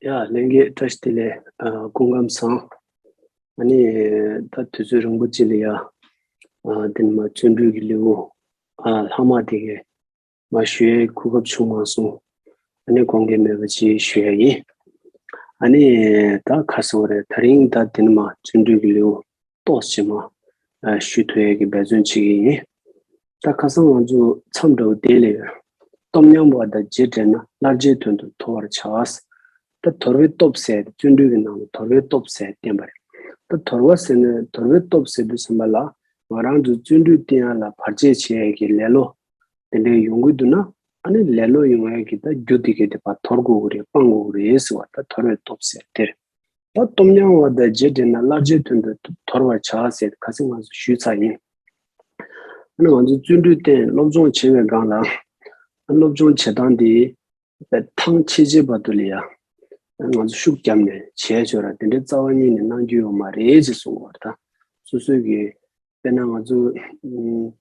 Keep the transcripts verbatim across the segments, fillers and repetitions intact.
ཡ་ལྷན་རྒྱས་བཀྲ་ཤིས་བདེ་ལེགས། ཨ་སྐུ་ཁམས་བཟང་། ཨ་ནི་ད་དུས་ཚོད་རིང་པོ་ཅིག་ལ་ཡ་ཨ་དེ་ནི་མ་བརྩོན་འགྲུས་ཀྱི་ལེའུ་ཨ་ལྷག་མ་དེ་གའི་མ་ཞུ་ཡའི་གོ་སྐབས་བྱུང་མ་སོང་། ཨ་ནི་དགོངས་འགལ་མེད་པ་ཅིག་ཞུ་ཡ་ཡིན། ཨ་ནི་ད་ག་ཟེར་བ་རེད། ད་རིང་ད་དེ་ནི་མ་བརྩོན་འགྲུས་ཀྱི་ལེའུ་ཏོག་ཙམ་མ་ཞུ་ཐུབ་ཡས་ཀྱི་འབད་བརྩོན་བྱེད་ཀྱི་ཡིན། ད་ཁ་སང་ང་ཚོ་མཚམས་འདྲ་བོ་དེ་ལས་སྟོབས་མཉམ་བ་དང་རྗེས་དྲན་ན་སླར་རྗེས་དོན་དུ་དོར་བར་བྱ། ད་དོར་བའི་སྟོབས་ཟེར་ཏེ་བརྩོན་འགྲུས་ཀྱི་ནང་ལ་དོར་བའི་སྟོབས་ཟེར་བསྟན་པ་རེད། ད་དོར་བ་ཟེར་ན་དོར་བའི་སྟོབས་ཟེར་དུས་ཙམ་པ་ལ་ང་རང་ཚོ་བརྩོན་འགྲུས་བསྟན་ཡ་ལ་བར་ཆད་བྱེད་ཡས་ཀྱི་ལེ་ལོ་དེ་འདྲའི་ཡོང་གི་འདུག་ན། ཨ་ནི་ལེ་ལོ་ཡོང་ཡས་ཀྱི་ད་རྒྱུ་དེ་གའི་དེ་ཕར་དོར་དགོས་ཀྱི་རེད། སྤང་དགོས་ཀྱི་རེད་ཟེར་བ། ད་དོར་བའི་སྟོབས་ཟེར་དེ་རེད། ད་སྟོབས་མཉམ་བ་དང་རྗེས་དྲན་ན་སླར་རྗེས་དོན་དུ་དོར་བར་བྱ་ཟེར་ཁ་སང་ང་ཚོ་ཞུས་ཚར་ཡིན། ཨ་ནི་ང་ཚོ་བརྩོན་འགྲུས་བསྟན་སློབ་སྦྱོང་བྱེད་པའི་སྒང་ལ་སློབ་སྦྱོང་བྱེད་སྟངས་དེ་ཐང་ཆད་ཆད་བར་དུ་ལ་ཡ་ང་ཚོ་ཤུགས་བརྒྱབ་ནས་བྱས་ཆོག་ར་དེ་འདྲའི་རྩ་བ་ཉིད་ནས་གནང་རྒྱུ་ཡོད་མ་རེད་ཅེས་གསུངས་པ་རེད། ད་སོ་སོའི་གི་དཔེར་ན་ང་ཚོ་ཨུམ་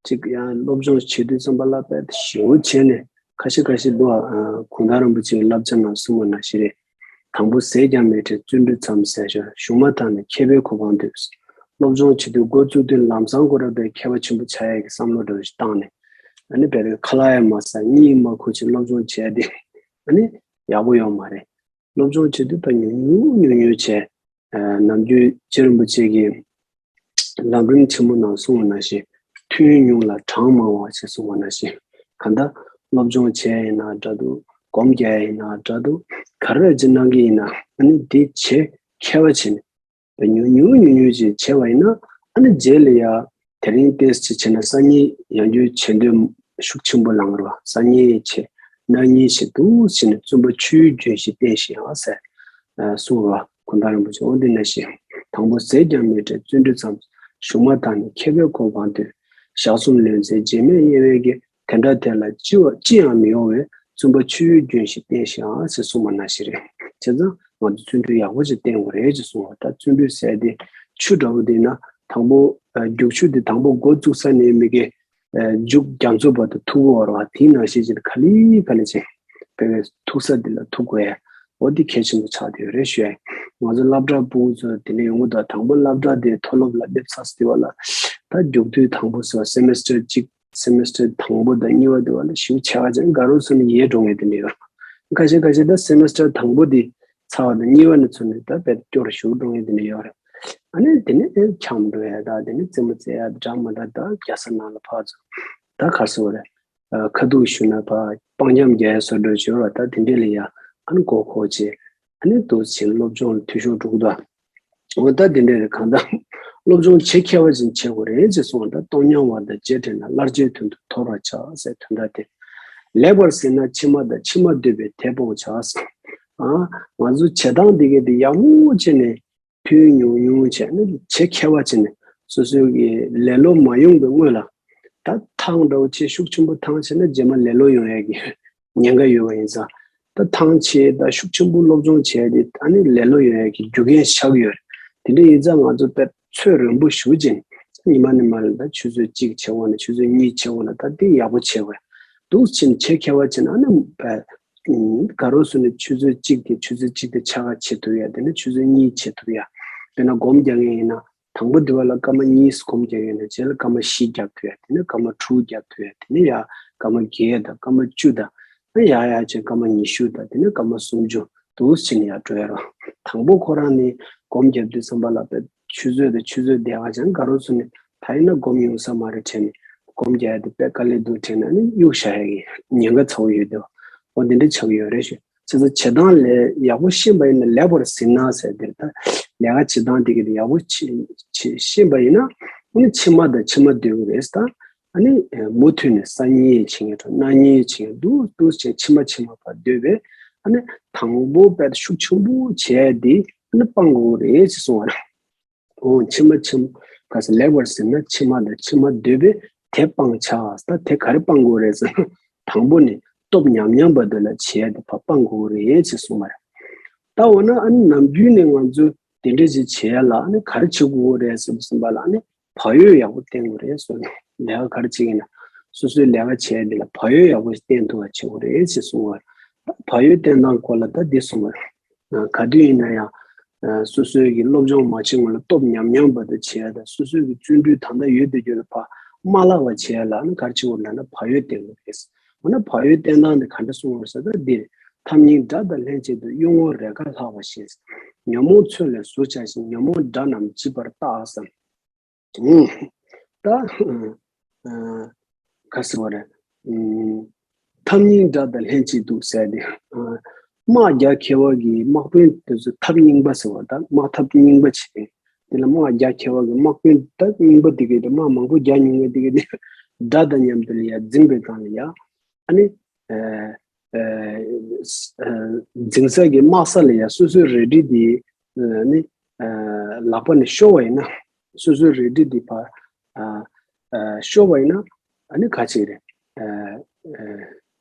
ཅིག་ཡང་སློབ་སྦྱོང་བྱེད་དུས་ཙམ་པ་ལ་དཔེ་ཞེ་པོ་བྱས་ནས་ཁ་ཤས་ཁ་ཤས་འདུག་ཨ། གུང་ཐང་རིན་པོ་ཆེའི་བསླབ་བྱ་ནང་གསུངས་པ་ནང་བཞིན་རེད། དང་པོ་ཟས་ཀྱང་མི་ཁྲེལ་བརྩོན་འགྲུས་ཙམ་ཟེར་ཞོར་གཞུང་མ་དག་ནས་མཁས་པའི་གོ་འཕང་འདོད། སློབ་སྦྱོང་བྱེད་དུས་འགོ་བཙུགས་དུས་ལམ་སང་གོ་ར་པའི་མཁས་པ་ཆེན་པོ་ཆགས་ཡས་ཀྱི་བསམ་བློ་འདྲ་བོ་ཞིག་བཏང་ནས་ཨ་ནི་དཔེ་ཁ་ལག་ཡང་མ་ཟ་གཉིད་མ་ཁུག་ཅིག་སློབ་སྦྱོང་བྱས་ཏེ་ཨ་ནི་ཡག་པོ་ཡོད་མ་རེད། སློབ་སྦྱོང་བྱེད་དུས་ད་ཉུང་ཉུང་ཉུང་ཉུང་བྱས། ཨ་ནམ་རྒྱུན་རྗེ་རིན་པོ་ཆེ་གིས་ལམ་རིམ་ཆེན་མོ་ནང་གསུངས་པ་ནང་བཞིན་ཐུན་ཉུང་ལ་གྲངས་མང་བ་ཞེས་གསུངས་པ་ནང་བཞིན་གང་ལྟར་སློབ་སྦྱོང་བྱས་ཡིན་ན་འདྲ་འདུག་སྒོམ་རྒྱག་ཡིན་ན་འདྲ་འདུག་ག་རེ་ཅིག་གནང་གི་ཡིན་ན་ཨ་ནི་འདི་བྱེད་མཁས་པ་བྱས་ནས་ཉུང་ཉུང་ཉུང་ཉུང་ཅིག་བྱས་པ་ཡིན་ན་ཨ་ནི་རྗེས་ལ་ཡ་དེ་རིང་ཏོག་ཙམ་བྱས་ན་སང་ཉིན་ཡང་བསྐྱར་བྱེད་འདོད་ཤུགས་ཆེན་པོ་ལངས་རོགས། སང་ཉིན་བྱེད་གནངས་ཉིན་བྱེད་འདུག་བྱས་ནས་བརྩོན་པ་ཆུ་ཡོད་རྒྱུན་བཞིན་བསྟེན་ཞིང་ཨ་ཟེར། གསུངས་པ་གུང་ཐང་རིན་པོ་ཆེ་འོ་འདི་ནང་བཞིན་དང་པོ་ཟས་ཀྱང་མི་ཁྲེལ་བརྩོན་འགྲུས་ཙམ། གཞུང་མ་དག་ནས་མཁས་པའི་གོ་འཕང་འདོད། ཞག་གསུམ་ལོན་ཚེ་རྗེས་མེད་དབྱེ་བའི་གེགས། དེ་འདྲ་དེ་ལ་ཅི་བ་ཅི་ཡང་མི་གཡོ་བའི་བརྩོན་པ་ཆུ་ཡོད་རྒྱུན་བཞིན་བསྟེན་ཞིང་ཨ་ཟེར་གསུངས་པ་ནང་བཞིན་རེད། བྱས་ཙང་ང་ཚོ་བརྩོན་འགྲུས་ཡག་པོ་ཞིག་བསྟེན་དགོས་རེད་ཅེས་གསུངས་པ། ད་བརྩོན་འགྲུས་ཟེར་དེ་ཆུ་འདྲ་བོ་དེ་ན་དང་པོ་རྒྱུག་ཆུ་དེ་དང་པོ་འགོ་བཙུགས་ས་ནས་མི་དགེ་མཇུག་རྒྱ་མཚོ་བར་དུ་ཐུག་དགོས་རེད་བ། དེའི་ནང་བཞིན་ཅིག་ག་ལེ་ག་ལེ་ཅིག་དཔེ་ཐུག་ས་འདི་ལ་ཐུག་དགོས་ཡ། འོ་འདི་གལ་ཆེན་པོ་ཆགས་བསྡད་ཡོད་རེད་ཞུ་ཡ། ང་ཚོ་སློབ་གྲྭ་ཕྲུ་གུ་ཚོ་དེ་ནས་ཡོང་གི་འདུག་དང་པོ་སློབ་གྲྭ་དེ་མཐོ་སློབ་ལ་སླེབས་ཚར་ཟེར་བ་ལ་ད་རྒྱུགས་དུས་དང་པོ་ཟེར་བ་སེ་མེ་སི་ཊར་གཅིག་སེ་མེ་སི་ཊར་དང་པོ་དང་གཉིས་པ་དེ་བ་ལ་ཞིབ་ཆ་བ་ཅན་དགའ་རོགས་ཚོ་ནི་ཡལ་འགྲོ་ངེས་དེ་འདྲ་ཡོད་རེད། ཁ་ཤས་ཁ་ཤས་ད་སེ་མེ་སི་ཊར་དང་པོ་དེ་ཚར་བ་དང་གཉིས་པ་ནས་ཚུར་ནས་ད་དཔེ་སྐྱོ་རུ་ཞུགས་འགྲོ་ངེས་དེ་འདྲ་ཡོད་རེད། ཨ་ནི་དེ་ནས་ཨེ་འཁྱམ་འགྲོ་ཡ་ད་དེ་ནས་རྩེད་མོ་རྩེ་ཡ་འདྲ་མ་འདྲ་ད་རྒྱ་ས་ནང་ལ་ཕར་ཚུར་ད་ག་རེ་ཟེར་དགོས་རེད། ཁ་ཐུག་ཞུ་ན་ཕར་སྤང་འཁྱམ་རྒྱག་ཡ་བཟོ་འདྲ་བྱོས་ར་ད་དེ་འདྲས་ལ་ཡ་ཨ་ནི་མགོ་འཁོར་བྱས་ཨ་ནི་འདུག་བྱས་སློབ་སྦྱོང་ལ་འཐུས་ཤོར་འགྲོ་གི་འདུག་འོ་ད་དེ་འདྲས་རེད། གང་ལྟར་སློབ་སྦྱོང་བྱེད་མཁས་པ་ཅིག་བྱེད་དགོས་རེད་ཅེས་གསུངས། ད་སྟོབས་མཉམ་བ་དང་རྗེས་དྲན་ན་སླར་རྗེས་དོན་དུ་དོར་བར་བྱ་ཟེར་དོན་དག་དེ། ལེགས་པར་གཟིགས་ན་ཕྱི་མ་དང་ཕྱི་མ་འདོད་པའི་དེ་སྤོང་བྱ། ཨ་ང་ཚོ་བྱེད་སྟངས་འདི་གས་དེ་ཡག་མོ་བྱས་ནས་ཐུན་ཉུང་ཉུང་བྱས་ནས་བྱེད་མཁས་པ་བྱས་ནས་སོ་སོའི་གི་ལེ་ལོ་མ་ཡོང་པའི་སྔོན་ལ་ད་ཐང་འདྲ་བོ་ཆེ་ཤུགས་ཆེན་པོ་ཐང་བྱས་ན་རྗེས་མ་ལེ་ལོ་ཡོང་ཡས་ཀྱི་ཉེན་ཁ་ཡོད་པ་ཡིན་ཙང་། ད་ཐང་ཆེ་ད་ཤུགས་ཆེན་པོ་སློབ་སྦྱོང་བྱས་ཏེ་ཨ་ནི་ལེ་ལོ་ཡོང་ཡས་ཀྱི་རྒྱུ་རྐྱེན་ཆགས་ཀྱི་ཡོད་རེད། དེ་འདྲ་ཡིན་ཙང་ང་ཚོ་དཔེ་ཚོད་རན་པོ་ཞུ་ཅིང་ཉི་མ་ནས་མར་ད་ཆུ་ཚོད་གཅིག་བྱེད་དགོས་ན་ཆུ་ཚོད་གཉིས་བྱེད་དགོས་ན་ད་དེ་ཡག་པོ་བྱེད་དགོས་འདུག་ཕྱིན་བྱེད་མཁས་པ་བྱས་ན་ཨ་ནི་དགའ་རོགས་སུ་ནས་ཆུ་ཚོད་གཅིག་དེ་ཆུ་ཚོད་གཅིག་དེ་ཕྱེད་ཀ་བྱེད་ཐུབ་ཡ། དེ་ནས་ཆུ་ཚོད་གཉིས་བྱེད་ཐུབ་ཡ། དཔེར་ན་སྒོམ་རྒྱག་མཁན་ཡིན་ན་དང་པོ་དེ་བ་ལ་སྐར་མ་གཉིས་སྒོམ་རྒྱག་ཡོད་ན་རྗེས་ལ་སྐར་མ་བཞི་རྒྱག་ཐུབ་ཡ། དེ་ནས་སྐར་མ་དྲུག་རྒྱག་ཐུབ་ཡ། དེ་ནས་ཡ་སྐར་མ་བརྒྱད་དང་སྐར་མ་བཅུ་དང་ཨ་ཡ་ཡ་བྱས་སྐར་མ་ཉི་ཤུ་དང་དེ་ནས་སྐར་མ་སུམ་ཅུ་འདུག་ཕྱིན་ཡ་འགྲོ་ཡ་རོ། དང་པོ་ཁོ་རང་ནི་སྒོམ་རྒྱབ་དུས་ཙམ་པ་ལ་དཔེ་ཆུ་ཚོད་དང་ཆུ་ཚོད་བསྡད་པ་ཅང་དགའ་རོགས་སུ་ནི་ད་ཡིན་ན་སྒོམ་ཡོང་ས་མ་རེད་དྲན་ནས་སྒོམ་རྒྱག་ཡ་དེ་དཔེ་དཀའ་ལས་འདུག་དྲན་ནས་ནི་གཡུག་བཞག་ཡ་གི་ཉེན་ཁ་ཚ་བོ་ཡོད་དོ། འོ་འདི་འདྲ་ཆགས་ཀྱི་ཡོད་རེད་ཞུ། བྱས་ཙང་བྱེད་སྟངས་ལས་ཡག་པོ་ཤེས་པ་ཡིན་ན་ལེགས་པར་གཟིགས་ན་ཟེར་དེ་ད་ལས་ཀ་བྱེད་སྟངས་དེ་གི་དེ་ཡག་པོ་ཆེ་ཆེ་ཤེས་པ་ཡིན་ན་ཨ་ནི་ཕྱི་མ་དང་ཕྱི་མ་འདོད་ཀྱི་རེད་ད། ཨ་ནི་མུ་མཐུད་ནས་སང་ཉིན་བྱེད་མཁན་འགྲོ་གནངས་ཉིན་བྱེད་མཁན་འདུག་འདུག་བྱས་ཕྱི་མ་ཕྱི་མ་བར་སྡོད་པས་ཨ་ནི་དང་པོ་དཔེ་ཤུགས་ཆེན་པོ་བྱས་དེ་ཨ་ནི་སྤང་དགོས་རེད་ཅེས་གསུངས་པ་རེད། འོ་ཕྱི་མ་ཕྱི་མ་ག་ས་ལེགས་པར་ཟིན་ན་ཕྱི་མ་དང་ཕྱི་མ་སྡོད་པས་དེ་སྤང་བྱ། ད་དེ་ག་རེ་སྤང་དགོས་རེད་ཟེར་ན་དང་པོ་ནི་སྟོབས་ཉམས་ཉམས་པ་དེ་ལ་བྱས་དེ་ཕར་སྤང་དགོས་རེད་ཅེས་གསུངས་པ་རེད། ད་འོ་ན་ཨ་ནི་ནམ་རྒྱུན་ནས་ང་ཚོས་དེ་འདྲ་ཞིག་བྱེད་ཡ་ལ་ཨ་ནི་ག་རེ་བྱེད་དགོས་རེད་ཟེར་ཟིན་པ་ལ་ཨ་ནི་བག་ཡོད་ཡག་པོ་བསྟེན་དགོས་རེད་གསུངས་ནས་ལས་ཀ་ག་རེ་བྱེད་ཀྱི་ན་སོ་སོའི་ལས་ཀ་བྱེད་ཡ་འདི་ལ་བག་ཡོད་ཡག་པོ་ཞིག་བསྟེན་ཐུབ་པ་བྱེད་དགོས་རེད་ཅེས་གསུངས་པ་རེད། ད་བག་ཡོད་བསྟེན་སྟངས་སྐོར་ལ་ད་འདི་གསུངས་པ་རེད། ག་དུས་ཡིན་ན་ཡང་སོ་སོའི་གི་སློབ་སྦྱོང་མ་བྱེད་སྔོན་ལ་སྟོབས་ཉམས་ཉམས་པ་དེ་བྱེད་ཡ་དང་སོ་སོའི་གི་བརྩོན་འགྲུས་ད་ལྟ་ཡོད་དེ་རྒྱུ་ལ་ཕར་མ་བརླག་པ་བྱེད་ཡ་ལ་ནི་ག་རེ་བྱེད་དགོས་ལབ་ན་བག་ཡོད་བསྟེན་དགོས་རེད། འོ་ན་བག་ཡོད་བསྟེན་སྟངས་དེ་ག་འདྲ་གསུངས་པ་རེད་ཟེར་ན་འདིར། ཐབས་སྙིང་དགྲ་དང་ལྷན་ཅིག་ཏུ། གཡུལ་ངོར་རེས་འགའ་ལྷག་པ་བཞིན། ཉོན་མོངས་མཚོན་ལས་ཟུར་ཆགས་ཤིང་། ཉོན་མོངས་དགྲ་རྣམས་འཇིག་པར་བརྟགས་སམ། ད་ག་ཟེར་བ་རེད། ཐབས་སྙིང་དགྲ་དང་ལྷན་ཅིག་ཏུ་ཟེར་ཏེ། དམག་རྒྱག་མཁས་པ་གི་དམག་དཔོན་དེ་ཚོ་ཐབས་རྙིང་པ་ཟེར་བ་ད་དམག་ཐབས་རྙིང་པ་བྱེད། དེ་ལ་དམག་རྒྱག་མཁས་པ་གི་དམག་དཔོན་ད་རྙིང་པ་དེ་གས་དེ་དམག་མང་པོ་རྒྱག་མྱོང་མཁན་དེ་གས་དེ་དགྲ་དང་མཉམ་དུ་ལ་ཡ་འཛིང་པའི་སྒང་ལ་ཡ། ཨ་ནི། འཛིང་ས་གི་དམག་ས་ལ་ཡ་སོ་སོའི་རལ་གྲི་དེ་ནི་ལག་པ་ནས་ཤོར་བ་ཡིན་ན། སོ་སོའི་རལ་གྲི་དེ་ཕར་ཤོར་བ་ཡིན་ན་ཨ་ནི་ག་ཅིག་རེད།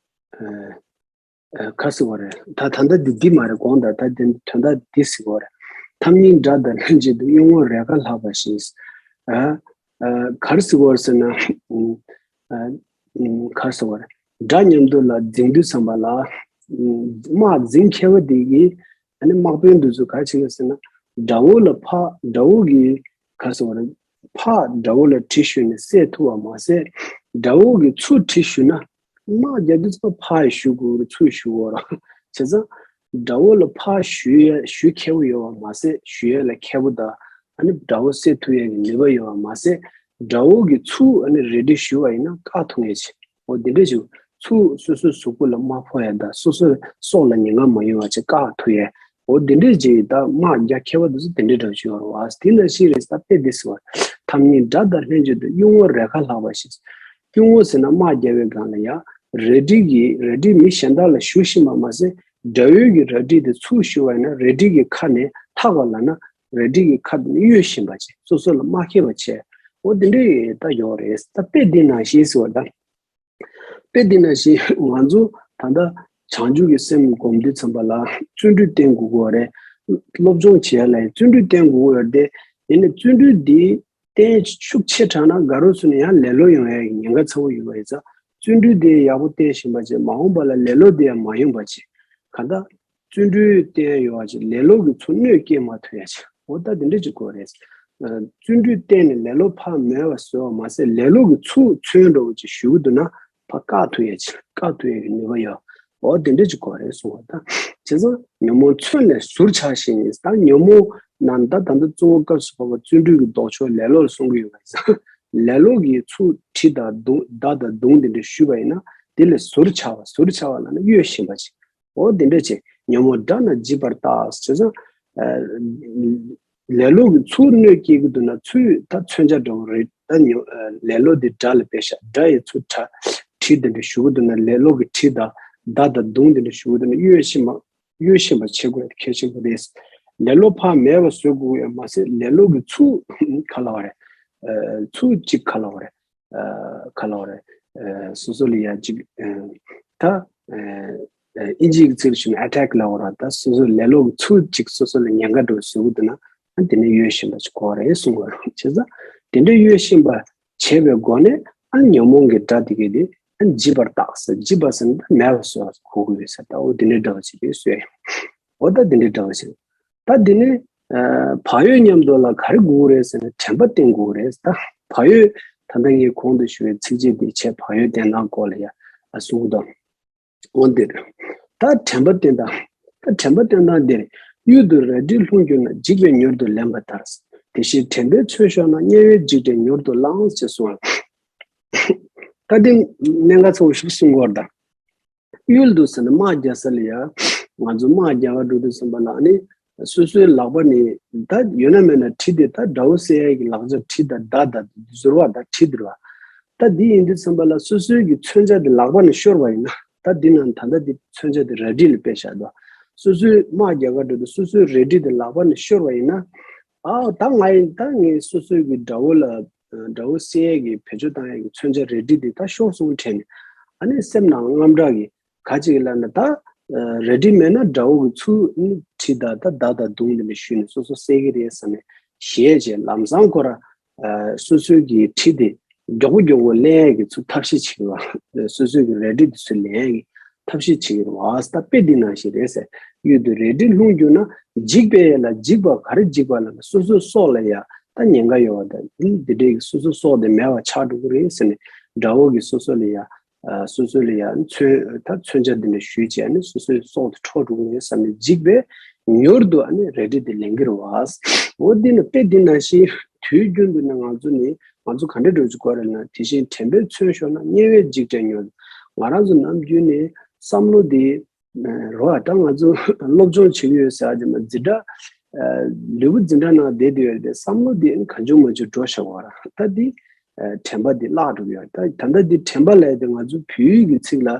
ག་ཟེར་བ་རེད། ད་ད་ལྟ་འདི་འདི་མ་རེད། གོང་དང་ད་དེ་དོན་དག་འདི་ཟེར་བ་རེད། ཐབས་སྙིང་དགྲ་དང་ལྷན་ཅིག་ཏུ། གཡུལ་ངོར་རེས་འགའ་ལྷག་པ་བཞིན། ག་རེ་ཟེར་བ་རེད་ཟེར་ན། ག་རེ་ཟེར་བ་རེད། དགྲ་མཉམ་དུ་ལ་འཛིང་དུས་ཙམ་པ་ལ། དམག་འཛིང་མཁས་པ་དེ་གིས་ཨ་ནི་དམག་དཔོན་དེ་ཚོ་ག་རེ་བྱེད་ཀྱི་ཟེར་ན། དགྲ་བོ་ལ་ཕར་དགྲ་བོ་གིས་ག་རེ་ཟེར་བ་རེད། ཕར་དགྲ་བོ་ལ་གྲི་གཞུས་ནས་བསད་ཐུབ་པ་མ་ཟད། དགྲ་བོ་གིས་ཚུར་གྲི་གཞུས་ན། དམག་རྒྱག་དུས་ཙམ་པ་ཕར་གཞུ་དགོས་རེད། ཚུར་གཞུ་དགོས་རེད། བྱས་ཙང་། དགྲ་བོ་ལ་ཕར་གཞུ་ཡ་གཞུ་མཁས་པོ་ཡོད་པ་མ་ཟད། གཞུ་ཡ་ལ་མཁས་པོ་དང་ཨ་ནི་དགྲ་བོ་བསད་ཐུབ་ཡ་གི་ནུས་པ་ཡོད་པ་མ་ཟད། དགྲ་བོ་གིས་ཚུར་ཨ་ནི་རལ་གྲི་གཞུ་བ་ཡིན་ན་བཀག་ཐུབ་ཡ་ཆེ། འོ་དེ་འདྲ་ཞིག་ཚུར་སོ་སོའི་གཟུགས་པོ་ལ་མ་ཕོག་ཡ་དང་སོ་སོའི་སྲོག་ལ་ཉེན་ཁ་མ་ཡོང་བ་ཅིག་བཀག་ཐུབ་ཡ། འོ་དེ་འདྲས་ཅིག་ད་དམག་རྒྱག་མཁས་པ་དེ་ཚོ་དེ་འདྲས་འདྲ་ཞིག་ཡོད་རེད་བ། དེ་ནང་བཞིན་རེད། ད་དཔེ་འདི་ཟེར་བ། ཐབས་སྙིང་དགྲ་དང་ལྷན་ཅིག་ཏུ། གཡུལ་ངོར་རེས་འགའ་ལྷག་པ་བཞིན། གཡུལ་ངོ་ཟེར་ན་དམག་རྒྱག་པའི་སྒང་ལ་ཡ། རལ་གྲི་གིས་རལ་གྲི་མི་གཞན་དག་ལ་གཞུ་བཞིན་པ་མ་ཟད། དགྲ་བོའི་གི་རལ་གྲི་དེ་ཚུར་གཞུ་བ་ཡིན་ན་རལ་གྲི་གི་ཁ་ནས་ལྷག་པ་ལབ་ན་རལ་གྲི་གི་ཁ་དེ་ནས་གཡོལ་བཞིན་པ་བྱས། སོ་སོ་ལ་མ་ཁེལ་བ་བྱས། འོ་དེ་འདྲས་ད་ཡོད་རེད། ད་དཔེ་འདི་ནང་བཞིན་ཟེར་བ་ད། དཔེ་འདི་ནང་བཞིན་ང་ཚོ་ད་ལྟ་བྱང་ཆུབ་ཀྱི་སེམས་སྒོམ་དུས་ཙམ་པ་ལ་བརྩོན་འགྲུས་བསྟེན་དགོས་ཀྱི་ཡོད་རེད། སློབ་སྦྱོང་བྱེད་ཡ་ལ་ཡང་བརྩོན་འགྲུས་བསྟེན་དགོས་ཀྱི་ཡོད་རེད་དེ། ཡིན་ནའི་བརྩོན་འགྲུས་འདི་བསྟེན་ཤུགས་ཆེ་དྲགས་ན་དགའ་རོགས་ཚོ་ནས་ཡང་ལེ་ལོ་ཡོང་ཡ་གི་ཉེན་ཁ་ཚ་པོ་ཡོད་པ་ཡིན་ཙང་། བརྩོན་འགྲུས་དེ་ཡག་པོ་བསྟེན་བཞིན་པ་བྱས། མ་འོངས་པ་ལ་ལེ་ལོ་དེ་ཡང་མ་ཡོང་པ་བྱས། གང་ལྟར། བརྩོན་འགྲུས་བསྟེན་ཡོང་བ་ཅིག་ལེ་ལོ་གི་ཚུར་གནོད་སྐྱེལ་མ་ཐུབ་ཡ་ཅིག་འོ་ད་དེ་འདྲ་ཅིག་དགོས་རེད། བརྩོན་འགྲུས་བསྟེན་ནས་ལེ་ལོ་ཕར་མེད་པ་བཟོ་བ་མ་ཟད། ལེ་ལོ་གི་ཚུར་མཚོན་འགྲོ་བ་ཅིག་ཞུ་གི་འདུག་ན་ཕར་བཀག་ཐུབ་ཡ་ཅིག་བཀག་ཐུབ་ཡ་གི་ནུས་པ་ཡོད། འོ་དེ་འདྲ་ཅིག་དགོས་རེད་གསུངས་པ་དང་། བྱས་ཙང་ཉོན་མོངས་མཚོན་ལས་ཟུར་ཆགས་ཤིང་། ད་ཉོན་མོངས་རྣམས་ད་ད་ལྟ་གཙོ་བོ་སྐབས་སུ་བབ་པ་བརྩོན་འགྲུས་ཀྱི་ལྡོག་ཕྱོགས་ལེ་ལོ་ལ་གསུང་གི་ཡོད་པ་ཡིན་ཙང་། ལེ་ལོ་གི་ཚུར་གྲི་དང་མདུང་མདའ་དང་མདུང་དེ་འདྲ་གཞུས་པ་ཡིན་ན་དེ་ལས་ཟུར་ཆགས་པ། ཟུར་ཆགས་པ་ལབ་ན་གཡོལ་བཞིན་པ་ཅིག་འོ་དེ་འདྲ་བྱས། ཉོན་མོངས་དགྲ་རྣམས་འཇིག་པར་བརྟགས་ཟེར་ཙང་། ལེ་ལོ་གི་ཚུར་གནོད་སྐྱེལ་གྱི་འདུག་ན་ཚུར་ད་མཚོན་ཆ་འདྲ་བོ་རེད། ད་ཉོ་ལེ་ལོ་འདི་དགྲ་ལ་དཔེ་བཞག་དགྲ་ཡི་ཚུར་ཁྲ་གྲི་དེ་འདྲ་གཞུ་གི་འདུག་ན་ལེ་ལོ་གི་གྲི་དང་མདའ་དང་མདུང་དེ་འདྲ་གཞུ་གི་འདུག་ན་གཡོལ་བཞིན་པ་གཡོལ་བཞིན་པ་བྱེད་དགོས་གལ་ཆེན་པོ་རེད། ལེ་ལོ་ཕར་མེད་པ་བཟོ་དགོས་ཡ་མ་ཟད། ལེ་ལོ་གི་ཚུར་ག་ལ་བ་རེད། ཚུར་གཅིག་ག་ལ་བ་རེད། ག་ལ་བ་རེད། སོ་སོ་ལ་ཡ་གཅིག་ད་ཨིན་ཇིའི་ཚིག་ཞུ་ན་ཨེ་ཊེག་ལབ་པ་རེད། ད་སོ་སོ་ལེ་ལོ་གི་ཚུར་གཅིག་སོ་སོ་ལ་ཉེན་ཁ་འགྲོ་བཟོ་གི་འདུག་ན་ཨ་དེ་ནས་གཡོལ་བཞིན་པ་ཅིག་དགོས་རེད་གསུང་གི་རེད། བྱས་ཙང་དེ་འདྲ་གཡོལ་བཞིན་པ་བྱས་པའི་སྒོ་ནས་ཨ་ཉོན་མོངས་ཀྱི་དགྲ་དེ་གས་དེ་ཨ་འཇིག་པར་བརྟགས་ཟེར། འཇིག་པ་ཟེར་ན་ད་མེད་པ་བཟོ་བ་གོ་གི་ཡོད་ཟེར། ད་འོ་དེ་འདྲའི་འདྲ་བ་ཅིག་རེད་ཟེར། འོ་ད་དེ་འདྲའི་འདྲ་བ་ཅིག་ད་འདི་ནི་བག་ཡོད་མཉམ་དུ་ལ་ག་རེ་དགོས་རེད་ཟེར་ན་དྲན་པ་བསྟེན་དགོས་རེད། ད་བག་ཡོད་ད་ལྟ་ངས་གོང་དུ་ཞུ་བའི་ཚིགས་བཅད་འདི་བྱས་བག་ཡོད་བསྟེན་སྟངས་སྐོར་ལ་ཡ་གསུང་གི་འདུག་འོ་འདིར་ད་དྲན་པ་བསྟེན་སྟངས། ད་དྲན་པ་བསྟེན་སྟངས་འདིར། གཡུལ་དུ་རལ་གྲིའི་ལྷུང་གྱུར་ན། འཇིགས་པས་མྱུར་དུ་ལེན་པ་ལྟར། དེ་བཞིན་དྲན་པའི་མཚོན་ཤོར་ན། དམྱལ་བའི་འཇིགས་བྲལ་མྱུར་དུ་བླང་། ཞེས་གསུངས། ད་འདི་གནད་འགག་ཚ་པོ་ཞིག་གསུང་གི་ཡོད་རེད་ད། གཡུལ་དུ་ཟེར་ན་དམག་རྒྱག་ས་ལ་ཡ། ང་ཚོ་དམག་རྒྱག་ག་འགྲོ་དུས་ཙམ་པ་ལ་ནི། སོ་སོའི་ལག་པ་ནི་ད་ཡོད་ན་མེད་ན་གྲི་དེ་ད་དགྲ་བོ་བསད་ཡས་ཀྱི་ལག་ཆ་གྲི་དང་མདའ་དང་ཟུར་བ་དང་གྲི་དེ་རེད་བ། ད་འདི་ཡིན་དུས་ཙམ་པ་ལ་སོ་སོའི་གི་མཚོན་ཆ་དེ་ལག་པ་ནས་ཤོར་བ་ཡིན་ན་ད་འདི་ནང་ད་ལྟ་འདི་མཚོན་ཆ་དེ་རལ་གྲི་ལ་དཔེ་བཞག་འདུག་སོ་སོའི་དམག་རྒྱག་ག་འགྲོ་དུས་སོ་སོའི་རལ་གྲི་དེ་ལག་པ་ནས་ཤོར་བ་ཡིན་ན། ཨའོ་ད་ང་ཡིན་ད་ངས་སོ་སོའི་གི་དགྲ་བོ་ལ་དགྲ་བོ་བསད་ཡས་ཀྱི་བེད་སྤྱོད་བཏང་ཡས་ཀྱི་མཚོན་ཆ་རལ་གྲི་དེ་ད་ཤོར་སོང་དྲན་ནས་ཨ་ནི་སེམས་ནང་དངངས་སྐྲག་གི་ག་ཅིག་ལབ་ན་ད་རལ་གྲི་མེད་ན་དགྲ་བོ་གི་ཚུར་གྲི་དང་ད་མདའ་དང་མདུང་དེ་འདྲ་གཞུས་ནས་སོ་སོ་བསད་ཀྱི་རེད་བསམ་ནས་ཞེད་བྱས་ལམ་སང་ཁོ་ར་སོ་སོའི་གི་གྲི་དེ་མགྱོགས་པོ་མགྱོགས་པོ་ལེན་ཡས་ཀྱི་ཚུར་ཐབས་ཤེས་བྱེད་ཀྱི་བ། སོ་སོའི་གི་རལ་གྲི་དེ་ཚུར་ལེན་ཡས་ཀྱི་ ཐབས་ཤེས་བྱེད་ཀྱི་རེད་བ། ད་དཔེ་འདི་ནང་བཞིན་རེད་ཟེར། གཡུལ་དུ་རལ་གྲི་ལྷུང་གྱུར་ན། འཇིགས་པའི་ཡ་ལ་འཇིགས་པ་ག་རེ་འཇིགས་པ་ལ་སོ་སོའི་སྲོག་ལ་ཡ་ད་ཉེན་ཁ་ཡོད་བ། ད་འདི་འདྲའི་སོ་སོའི་སྲོག་དེ་མེད་པ་ཆགས་འགྲོ་གི་རེད་ཟེར་ནས། དགྲ་བོ་གིས་སོ་སོ་ལ་ཡ་ཨ་སོ་སོ་ལ་ཡ་མཚོན་ད་མཚོན་ཆ་འདི་འདྲ་གཞུས་བྱས་ནས་སོ་སོའི་སྲོག་དེ་འཕྲོག་འགྲོ་གི་རེད་བསམ་ནས་འཇིགས་པས་མྱུར་དུ་ཨ་ནི་རལ་གྲི་དེ་ལེན་གྱི་རེད་བ། འོ་འདི་ནི་དཔེ་འདི་ནང་བཞིན་དུས་རྒྱུན་དུ་ནི་ང་ཚོ་ནི་ང་ཚོ་ག་འདྲ་འགྲོ་རྒྱུ་དགོས་རེད་ན། དེ་བཞིན་དྲན་པས་མཚོན་ཤོར་ན། དམྱལ་བའི་འཇིགས་བྲལ་མྱུར། ང་རང་ཚོ་ནམ་རྒྱུན་ནི་བསམ་བློ་འདི་རོ་ཨ་ད་ང་ཚོ་སློབ་སྦྱོང་བྱེད་ཀྱི་ཡོད་ཟེར་ཨ་ཅེ་མ་འཛིན་གྲྭ་ལུས་པོ་འཛིན་གྲྭ་ནང་བསྡད་དུས་ཡོད་དེ་བསམ་བློ་འདི་གང་བྱུང་མ་བྱུང་འགྲོ་བཞག་པ་ར། ད་འདི་དྲན་པ་འདི་བརླག་འགྲོ་གི་ཡོད། ད་ད་ལྟ་འདི་དྲན་པ་ལབ་ཡ་དེ་ང་ཚོ་བོད་ཡིག་གི་ཚིག་ལ་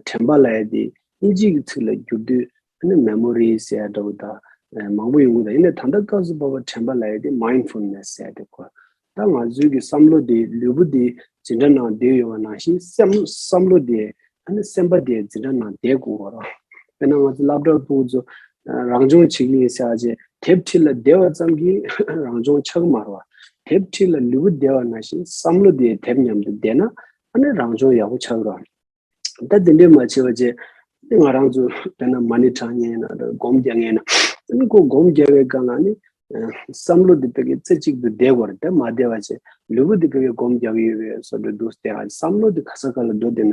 དྲན་པ་ལབ་ཡ་དེ་དབྱིན་ཇིའི་གི་ཚིག་ལ་བསྒྱུར་དུས་ཨ་ནི་མེ་མོ་རི་ཟེར་ཡ་འདྲ་བོ་དང་མང་པོ་ཡོང་གི་འདུག་ཡིན་ནའི་ད་ལྟ་སྐབས་སུ་བབ་པ་དྲན་པ་ལབ་ཡ་དེ་མའིན་ཌ་ཕུལ་ནེ་སི་ཟེར་ཡ་དེ་གོ། ད་ང་ཚོའི་གི་བསམ་བློ་དེ་ལུས་པོ་དེ་འཛིན་གྲྭ་ནང་བསྡད་ཡོད་པ་ནང་བཞིན་སེམས་བསམ་བློ་དེ་ཨ་ནི་སེམས་པ་དེ་འཛིན་གྲྭ་ནང་བསྡད་དགོས་པ་རེད། དཔེར་ན་ང་ཚོ་སློབ་གྲྭ་ཕྲུ་གུ་ཚོ་རང་སྦྱོང་བྱེད་ཀྱི་ཡིན་ཟེར་ཨ་ཅེ་དེབ་ཁྲིད་ལ་བསྡད་པ་ཙམ་གྱིས་རང་སྦྱོང་ཆགས་ཀྱི་མ་རེད་བ། དེབ་ཁྲིད་ལ་ལུས་པོ་བསྡད་པ་ནང་བཞིན་བསམ་བློ་དེ་དེབ་མཉམ་དུ་བསྡད་ན་ཨ་ནི་རང་སྦྱོང་ཡག་པོ་ཆགས་ཀྱི་རེད། ད་དེ་འདྲས་མ་བྱས་པ་བྱས། ང་རང་ཚོ་དཔེར་ན་མ་ཎི་བགྲང་མཁན་ཡིན་ན་སྒོམ་རྒྱག་མཁན་ཡིན་ན། ཁོ་སྒོམ་རྒྱག་པའི་སྒང་ལ་ནི་བསམ་བློ་འདི་བོད་ཀྱི་རྩེ་གཅིག་ཏུ་བསྡད་དགོས་རེད། དེ་མ་བསྡད་པ་བྱས་ལུས་པོ་འདི་བོད་ཀྱི་སྒོམ་རྒྱག་གི་ཡོད་པའི་བཟོ་འདྲ་འདུག་སྟེ། བསམ་བློ་འདི་ག་ས་ག་ལ་འགྲོ་བསྡད་ན་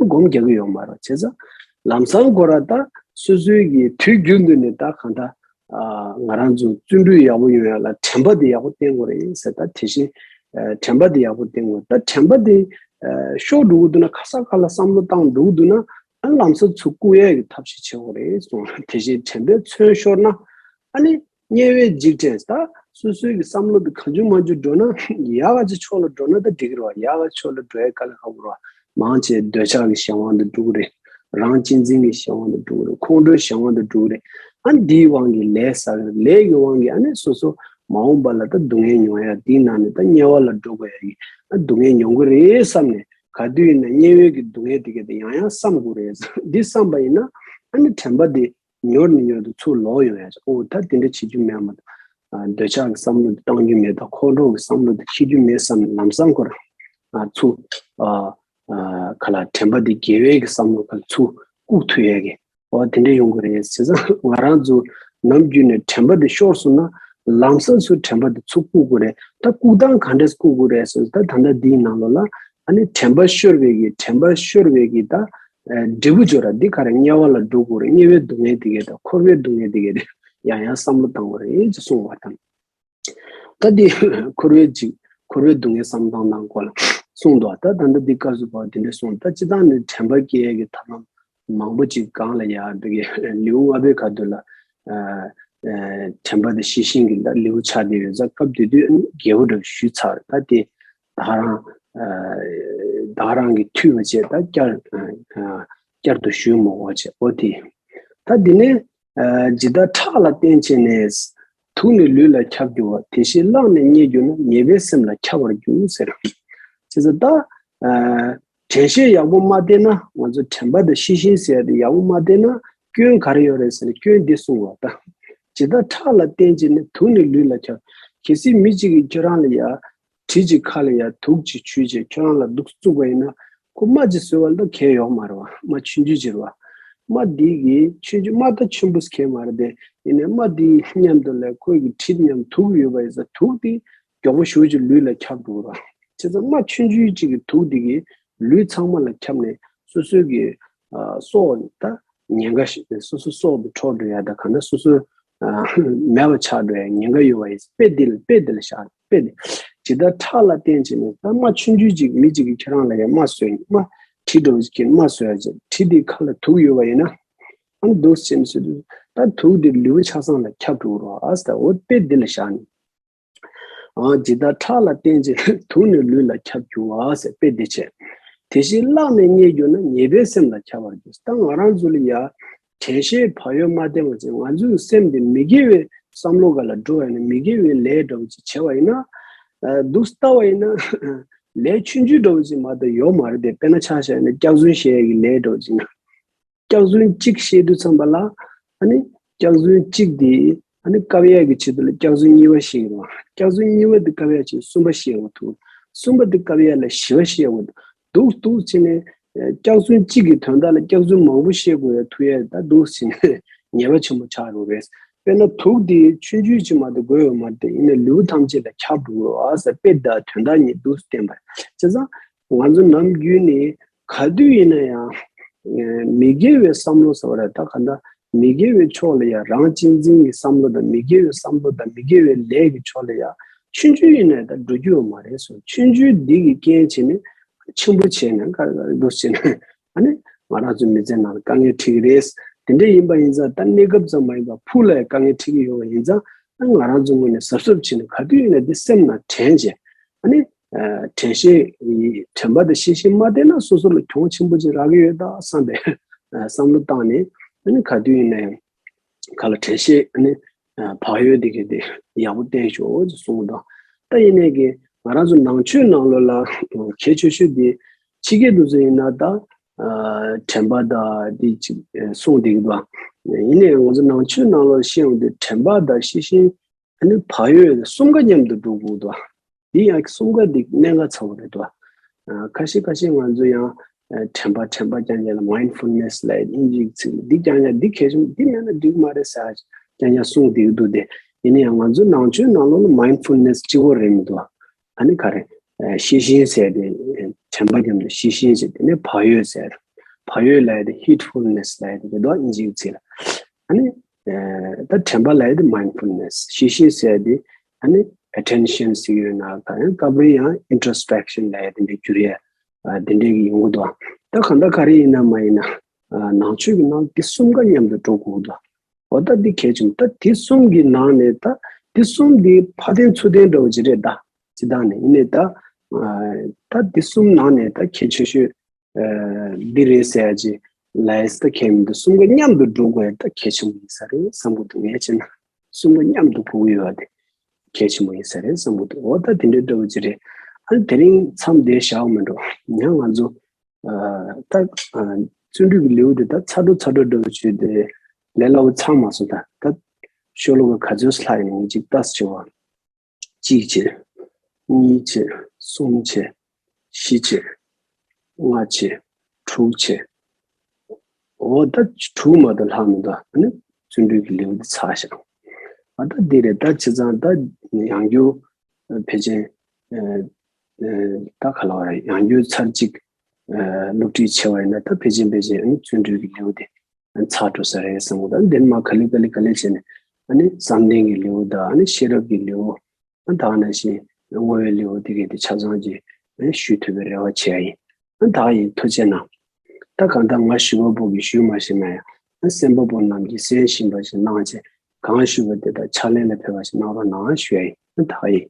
སྒོམ་རྒྱག་གི་ཡོད་མ་རེད། བྱས་ཙང་ལམ་སང་ཁོ་ར་ད་སོ་སོའི་གི་དུས་རྒྱུན་དུ་ནི་ད་གང་ལྟར། ཨ་ང་རང་ཚོ་བརྩོན་འགྲུས་ཡག་པོ་ཡོང་ཡ་ལ་དྲན་པ་དེ་ཡག་པོ་བསྟེན་དགོས་རེད་ཟེར། ད་དེ་བཞིན་ཨ་དྲན་པ་དེ་ཡག་པོ་བསྟེན་དགོས། ད་དྲན་པ་དེ་ཨ་ཤོར་འགྲོ་གི་འདུག་ན། ག་ས་ག་ལ་བསམ་བློ་བཏང་འགྲོ་གི་འདུག་ན། ཨ་ལམ་སང་ཚུར་བཀུག་ཡས་ཀྱི་ཐབས་ཤེས་བྱེད་དགོས་རེད་གསུངས། དེ་བཞིན་དྲན་པས་མཚོན་ཤོར་ན། ཨ་ནི་དམྱལ་བའི་འཇིགས་བྲལ། ད་སོ་སོའི་གི་བསམ་བློ་དེ་གང་བྱུང་མང་བྱུང་འགྲོ་ན་ཡག་ག་ཅིག་ཕྱོགས་ལ་འགྲོ་ན་ད་འགྲིག་གི་རེད་བ། ཡག་ག་ཕྱོགས་ལ་འགྲོ་ཡས་དཀའ་ལས་ཁག་པོ་རེད་བ། མང་ཆེ་འདོད་ཆགས་ཀྱི་གཞན་དབང་དུ་འགྲོ་གི་རེད། རང་གཅེས་འཛིན་གྱི་གཞན་དབང་དུ་འགྲོ་གི་རེད། ཁོང་ཁྲོའི་གཞན་དབང་དུ་འགྲོ་གི་རེད། ཨ་འདིའི་དབང་གིས་ལས་བསགས་ཀྱི་རེད། ལས་ཀྱི་དབང་གིས་ཨ་ནི་སོ་སོ་མ་འོངས་པ་ལ་ད་སྡུག་བསྔལ་མྱོང་ཡ། དེའི་ནང་ནས་ད་དམྱལ་བ་ལ་འགྲོ་དགོས་ཡ་གི་ཨ་སྡུག་བསྔལ་མྱོང་གི་རེད་བསམ་ནས། ག་དུས་ཡིན་ན་དམྱལ་བའི་གི་སྡུག་བསྔལ་དེ་ག་དེ་ཡང་ཡང་བསམ་དགོས་རེད། འདི་བསམ་པ་ཡིན་ན་ཨ་ནི་དྲན་པ་དེ་མྱུར་ནས་མྱུར་དུ་ཚུར་ལོག་ཡོང་ཡ། ཨོ་ད་དེ་འདྲ་བྱེད་རྒྱུ་མེད་མ་གཏོགས། ཨ་འདོད་ཆགས་ཀྱི་བསམ་བློ་དེ་བཏང་རྒྱུ་མེད་དང་། ཁོང་ཁྲོ་གི་བསམ་བློ་དེ་འཁྱེར་རྒྱུ་མེད་བསམ་ནས་ལམ་སང་ཁོ་རང་ཨ་ཚུར་ཨ་ཨ་ག་ལ་དྲན་པ་དེ་དགེ་བའི་གི་བསམ་བློ་ག་ལ་ཚུར་བཀུག་ཐུབ་ཡས་ཀྱི། ཨོ་དེ་འདྲ་ཡོང་གི་རེད། བྱས་ཙང་ང་རང་ཚོ་ནམ་རྒྱུན་ནས་དྲན་པ་དེ་ཤོར་སོང་ན་ལམ་སང་ཚུར་དྲན་པ་དེ་ཚུར་བཀུག་དགོས་རེད། ད་བཀུག་སྟངས་ག་འདྲས་བཀུག་དགོས་རེད་ཟེར་ད་ད་ལྟ་འདིའི་ནང་ལོགས་ལ་ཨ་ནི་དྲན་པ་ཤོར་བའི་གི་དྲན་པ་ཤོར་བའི་གི་ད་ཨ་འབྲས་བུ་ཅོ་ར་འདི་ག་རེ། དམྱལ་བ་ལ་འགྲོ་དགོས་རེད། དམྱལ་བའི་སྡུག་བསྔལ་དེ་གས་དང་འཁོར་བའི་སྡུག་བསྔལ་དེ་གས་རེད། ཡང་ཡང་བསམ་བློ་བཏང་དགོས་རེད་ཅེས་གསུངས་པ་དང་། ད་འདི་འཁོར་བའི་འཇིགས། འཁོར་བའི་སྡུག་བསྔལ་བསམ་སྟངས་དང་སྐོར་ལ་གསུངས་འདུག་ད་ད་ལྟ་འདི་སྐབས་སུ་བབ་དེ་འདྲ་གསུངས། ད་སྤྱིར་བཏང་ནི་དྲན་པ་སྐྱེ་ཡས་ཀྱི་ཐབས་ལམ་མང་པོ་ཅིག་སྒང་ལ་ཡ་འདི་གི་ལེའུ་ལྔ་པའི་ཁ་ཐུག་ལ་ཨ་ཨ་དྲན་པ་དེ་ཤེས་བཞིན་གྱི་ད་ལེའུ་ཆགས་བསྡད་ཡོད་ཙང་། སྐབས་དེ་དུས་རྒྱས་པོ་འདྲ་ཞུས་ཚར། ད་དེ་ད་རང་ཨ་ད་རང་གི་འཐུས་པ་བྱས་ད་བསྐྱར་ཨ་ཨ་བསྐྱར་དུ་ཞུས་མ་དགོས་བྱས། ཨོ་དེ་ད་འདི་ནས། ཇི་ལྟར་ཁྲག་ལ་བརྟེན་བྱས་ནས། དུག་ནི་ལུས་ལ་ཁྱབ་འགྱུར་བ། དེ་བཞིན་གླགས་ནི་རྙེད་གྱུར་ན། ཉེས་པས་སེམས་ལ་ཁྱབ་པར་འགྱུར་ཟེར། བྱས་ཙང་ད་དྲན་ཤེས་ཡག་པོ་མ་བསྟེན་ན། ང་ཚོ་དྲན་པ་དང་ཤེས་བཞིན་ཟེར་ཡ་དེ་ཡག་པོ་མ་བསྟེན་ན་སྐྱོན་ག་རེ་ཡོད་རེད་ཟེར་ན། སྐྱོན་འདི་གསུངས་པ་ད། ཇི་ལྟར་ཁྲག་ལ་བརྟེན་བྱས་ནས། དུག་ནི་ལུས་ལ་ཁྱབ། གལ་སྲིད་མི་གཅིག་གིས་ཁྱོད་རང་ལ་ཡ། གྲི་གཅིག་ཁ་ལ་ཡ་དུག་ཅིག་བྱུགས་བྱས་ཁྱོད་རང་ལ་འདུག་བཙུགས་པ་ཡིན་ན། ཁོ་རྨ་ཅིག་བཟོས་པ་ལ་ད་གལ་ཡོད་མ་རེད་བ། རྨ་ཆུང་ཆུང་ཅིག་རེད་བ། རྨ་འདི་གི་ཆུང་ཆུང་རྨ་ད་ཆེན་པོ་གལ་མ་རེད་དེ། ཡིན་ནའི་རྨ་འདི་མཉམ་དུ་ལ་ཁོའི་གི་གྲི་མཉམ་དུག་ཡོད་པ་ཡིན་ཙང་དུག་འདི་མགྱོགས་པོ་ཞེ་ཅིག་ལུས་ལ་ཁྱབ་འགྲོ་གི་རེད་བ། བྱས་ཙང་རྨ་ཆུང་ཆུང་ཅིག་གི་དུག་འདི་གིས་ལུས་ཚང་མ་ལ་ཁྱབ་ནས་སོ་སོའི་གི་ཨ་སྲོག་ད་ཉེན་ཁ་ཞིག་སོ་སོའི་སྲོག་དེ་འཕྲོག་འགྲོ་ཡ་ད་ག་འདྲ་སོ་སོའི་ཨ་མེད་པ་ཆགས་འགྲོ་ཡ་ཉེན་ཁ་ཡོད་པ་ཡིན། དཔེ་འདི་ལ་དཔེ་འདི་ལ་བཞག་དཔེ་འདི། ཇི་ལྟར་ཁྲག་ལ་བརྟེན་བྱས་ནས་ད་རྨ་ཆུང་ཆུང་ཅིག་མི་གཅིག་གིས་ཁྱེད་རང་ལ་ཡ་རྨ་བཟོས་རྨ་གྲི་འདྲ་བོ་ཅིག་གིས་རྨ་བཟོས་ཡ་ཅིག་གྲི་འདི་ཁ་ལ་དུག་ཡོད་པ་ཡིན་ན། ཨ་ནི་འདུག་སེ་བྱས་ནས་ད་དུག་འདི་ལུས་པོ་ཆ་ཚང་ལ་ཁྱབ་འགྲོ་གི་རེད་བ། ཨ་ད་འོ་དཔེ་འདི་ལ་བཞག་ནས། ཨ་ཇི་ལྟར་ཁྲག་ལ་བརྟེན་བྱས་དུག་ནི་ལུས་ལ་ཁྱབ་འགྱུར་བ་ཟེར་དཔེ་འདི་བྱས། དེ་བཞིན་གླགས་ནི་རྙེད་གྱུར་ན། ཉེས་པས་སེམས་ལ་ཁྱབ་པར་འགྱུར། ད་ང་རང་ཚོ་ལ་ཡ་དྲན་ཤེས་བག་ཡོད་མ་བསྟེན་པ་ཅིག་ང་ཚོའི་སེམས་འདི་མི་དགེ་བའི་བསམ་བློ་སྒང་ལ་འགྲོ་བ་ཡིན་ན། མི་དགེ་བའི་ལས་འདྲ་བོ་ཅིག་བྱས་པ་ཡིན་ན། ཨ་འདུག་སེ་ལྟ་བ་ཡིན་ན་ལས་ཆུང་ཆུང་འདྲ་བོ་ཅིག་མ་གཏོགས་ཡོད་མ་རེད་དེ། དཔེར་ན་ཆ་བཞག་ན་སྐྱག་རྫུན་བཤད་ཡ་གི་ལས་འདྲ་བོ་ཅིག་ན། སྐྱག་རྫུན་གཅིག་བཤད་དུས་ཙམ་པ་ལ། ཨ་ནི་སྐྱག་རྫུན་གཅིག་དེ་ཨ་ནི་བཀབ་ཡས་ཀྱི་ཆེད་དུ་ལ་སྐྱག་རྫུན་གཉིས་པ་བཤད་ཀྱི་རེད་བ། སྐྱག་རྫུན་གཉིས་པ་དེ་བཀབ་ཡས་ཆེད་གསུམ་པ་བཤད་དགོས་འདུག་གསུམ་པ་དེ་བཀབ་ཡས་ལ་བཞི་པ་བཤད་དགོས་འདུག་འདུག་འདུག་བྱས་ནས་ སྐྱག་རྫུན་གཅིག་གི་དོན་དག་ལ་སྐྱག་རྫུན་མང་པོ་བཤད་དགོས་ཡ་ཐུག་ཡ་ད་འདུག་ཟེར་ནས་ཉེས་པ་ཆེན་པོ་ཆགས་འགྲོ་རེད། དཔེར་ན་དུག་དེ་ཆུང་ཆུང་ཅིག་མ་གཏོགས་དགོས་ཡོད་མ་རེད་དེ། ཡིན་ནའི་ལུས་ཐམས་ཅད་ལ་ཁྱབ་འགྲོ་གི་རེད་ཟེར། དཔེ་དང་དོན་དག་གཉིས་འདུག་བསྟན་པ་རེད། བྱས་ཙང་ང་ཚོ་ནམ་རྒྱུན་ནས་ག་དུས་ཡིན་ན་ཡང་མི་དགེ་བའི་བསམ་བློ་ཟེར་བ་རེད། ད་ག་ད་མི་དགེ་བའི་ཕྱོགས་ལ་ཡང་རང་གཅེས་འཛིན་གྱི་བསམ་བློ་དང་མི་དགེ་བའི་བསམ་བློ་དང་མི་དགེ་བའི་ལས་ཀྱི་ཕྱོགས་ལ་ཡང་ཆུང་ཆུང་ཡིན་ནའི་ད་འགྲོ་རྒྱུ་ཡོད་མ་རེད་ཟེར། ཆུང་ཆུང་འདི་གི་རྐྱེན་བྱས་ནས་ཆེན་པོ་བྱས་ནས་ག་རེ་འདུག་བྱས་ནས་ཨ་ནི་ང་རང་ཚོའི་མི་ཚེ་ནང་ལ་དཀའ་ངལ་འཕྲད་ཀྱི་རེད། དེ་འདྲ་ཡིན་པ་ཡིན་ཙང་ད་གནས་སྐབས་ཙམ་མ་ཡིན་པར་ཕུགས་ལ་ཡང་དཀའ་ངལ་འཕྲད་ཀྱི་ཡོད་པ་ཡིན་ཙང་ཨ་ང་རང་ཚོའི་ངོས་ནས་གཟབ་གཟབ་བྱས་ནས་ག་དུས་ཡིན་ན་འདི་སེམས་ནང་དྲན་བྱས་ཨ་ནི་དྲན་ཤེས་དྲན་པ་དང་ཤེས་བཞིན་མ་བསྡད་ན་སོ་སོ་ལ་གྱོང་ཆེན་པོ་ཅིག་རག་གི་ཡོད་ད་བསམ་པའི་བསམ་བློ་བཏང་ནས་ཨ་ནི་ག་དུས་ཡིན་ན་ཡང་ག་ལ་དྲན་ཤེས་ཨ་ནི་བག་ཡོད་དེ་གི་དེ་ཡག་པོ་བསྟེན་ཤོག་ཅེས་གསུངས་འདུག་ད་ཡིན་ནའི་གི་ང་རང་ཚོ་ནང་ཆོས་ནང་ལོགས་ལ་གལ་ཆེ་ཤོས་དེ་ཕྱི་རྒྱལ་དུ་ཚོ་ཡིན་ན་ད་དྲན་པ་དང་དེ་ཅིག་གསུངས་བསྡད་ཀྱི་འདུག་ཡིན་ནའི་ང་ཚོ་ནང་ཆོས་ནང་ལོགས་ཤེས་ཡོང་དུས་དྲན་པ་དང་ཤེས་བཞིན་ཨ་ནི་བག་ཡོད་གསུམ་ཀ་མཉམ་དུ་འགྲོ་དགོས་འདུག་འདི་ཡང་གསུམ་ཀ་འདི་གནད་འགག་ཚ་བོ་རེད་དོ། ཁ་ཤས་ཁ་ཤས་ང་ཚོ་ཡང་དྲན་པ་དྲན་པ་རྐྱང་རྐྱང་ལ་མའིན་ཌ་ཕུལ་ནེ་སི་ལབ་ཡ་དབྱིན་ཇིའི་ཚིག་ལ་འདི་རྐྱང་རྐྱང་འདི་གལ་ཆེན་པོ་འདི་མེད་ན་འགྲིག་མ་རེད་ཟེར་རྐྱང་རྐྱང་གསུངས་བསྡད་ཀྱི་འདུག་སྟེ། ཡིན་ན་ཡང་ང་ཚོ་ནང་ཆོས་ནང་ལོགས་ལ་མའིན་ཌ་ཕུལ་ནེ་སི་གཅིག་པོ་རེད་མི་འདུག་ཨ་ནི་ག་རེ། ཤེས་བཞིན་ཟེར་ཏེ་དྲན་པ་མཉམ་དུ་ཤེས་བཞིན་ཟེར་དེ་ནས་བག་ཡོད་ཟེར། བག་ཡོད་ལབ་ཡ་དེ་ཧིད་ཕུལ་ནེ་སི་ལབ་ཡ་དེ་རེད་དོ་དབྱིན་ཇིའི་ཚིག་ལ། ཨ་ནི། ད་དྲན་པ་ལབ་ཡ་དེ་མའིན་ཌ་ཕུལ་ནེ་སི། ཤེས་བཞིན་ཟེར་ཡ་དེ་ཨ་ནི་ཨེ་ཊེན་ཤན་ཟེར་གྱི་ཡོད་ན་ག་ཡང་སྐབས་རེ་ཡང་ཨིན་ཊོ་རོ་སི་པེག་ཤན་ལབ་ཡ་དེ་འདྲ་འགྱུར་ཡ་དེ་འདྲ་གི་ཡོང་གི་འདུག་ད་གང་ལྟར་ག་རེ་ཡིན་ན་མ་ཡིན་ན་ནང་ཆོས་ཀྱི་ནང་དེ་གསུམ་ཀ་མཉམ་དུ་འགྲོ་དགོས་ཀྱི་འདུག་འོ་ད་འདི་གལ་ཆེན་པོ་ད་དེ་གསུམ་གྱི་ནང་ནས་ད་དེ་གསུམ་འདི་ཕར་འཐེན་ཚུར་འཐེན་འདྲ་བོ་ཅིག་རེད་ད། ཅི་ད་ནས་ཡིན་ནས་ད་ད་དེ་གསུམ་ནང་ནས་ད་གལ་ཆེ་ཤོས་འདི་རེད་ཟེར་ཡ་ཅིག་ལབ་ཡ་ད་གལ་མི་འདུག་གསུམ་ཀ་མཉམ་དུ་འགྲོ་དགོས་ཡ་ད་གལ་ཆེན་པོ་ཡིན་ས་རེད་བསམ་གྱི་འདུག་ངས་བྱས་ན་གསུམ་ཀ་མཉམ་དུ་འགྲོ་གི་ཡོད་པ་དེ་གལ་ཆེན་པོ་ཡིན་ས་རེད་བསམ་གྱི་འདུག་འོ་ད་དེ་འདྲའི་འདྲ་བོ་ཅིག་རེད། ཨ་ནི་དེ་རིང་མཚམས་འདིར་བཞག་མི་འགྲོ་ཡང་ང་ཚོ། ད་བརྩོན་འགྲུས་ཀྱི་ལེའུ་དེ་ད་ཚར་འགྲོ་ཚར་འགྲོ་འདྲ་བོ་བྱས་ཏེ་ལས་སླ་བོ་ཚར་མ་སོང་། ད་ད་ཤོ་ལོ་ཀ་ག་ཚོད་ལྷག་ཡིན་ན་ངས་ཅིག་ལྟ་ཟེར་བ། གཅིག་བྱས། གཉིས་བྱས། གསུམ་བྱས། བཞི་བྱས། ལྔ་བྱས། དྲུག་བྱས། འོ་ད་དྲུག་མ་གཏོགས་ལྷག་མི་འདུག་ཨ་ནི་བརྩོན་འགྲུས་ཀྱི་ལེའུ་དེ་ཚར་ཤག་ཨ་ད་འདི་རེད། ད་བྱས་ཙང་ད་ཡང་བསྐྱར་ཕལ་ཆེར་ད་ག་ལ་བ་རེད། ཡང་བསྐྱར་ཚར་གཅིག་སློབ་ཁྲིད་བྱས་པ་ཡིན་ན་ད་ཕལ་ཆེར་ཕལ་ཆེར་ཨ་ནི་བརྩོན་འགྲུས་ཀྱི་ལེའུ་དེ་ཚར་འགྲོ་ས་རེད་བསམ་གྱི་འདུག་ད་འདིར་མ་ག་ལེ་ག་ལེ་ག་ལེ་བྱས་ནས་ཨ་ནི་བསམ་གཏན་གྱི་ལེའུ་དང་ཨ་ནི་ཤེས་རབ་ཀྱི་ལེའུ། ཨ་ད་ག་ནང་བཞིན་བསྔོ་བའི་ལེའུ་དེ་གའི་དེ་ཆ་ཚང་གི་ཨ་ནི་ཞུ་ཐུབ་པའི་རེ་བ་བྱས་ཡིན། ཨ་ད་ག་ཡིན། ཐུགས་རྗེ་གནང་། ད་གང་ལྟར་ང་ཞུ་བ་པོ་གིས་ཞུས་མ་ཤེས་ན་ཡང་ཨ་གསན་པ་པོ་རྣམས་ཀྱིས་གསན་བཞིན་པ་ཞིག་གནང་བྱས་གང་ཞུས་པ་དེ་དག་ཕྱག་ལེན་ལ་ཕེབས་པ་ཞིག་གནང་རོགས་གནང་ཞུ་ཡ་ཡིན། ཨ་ད་ག་ཡིན།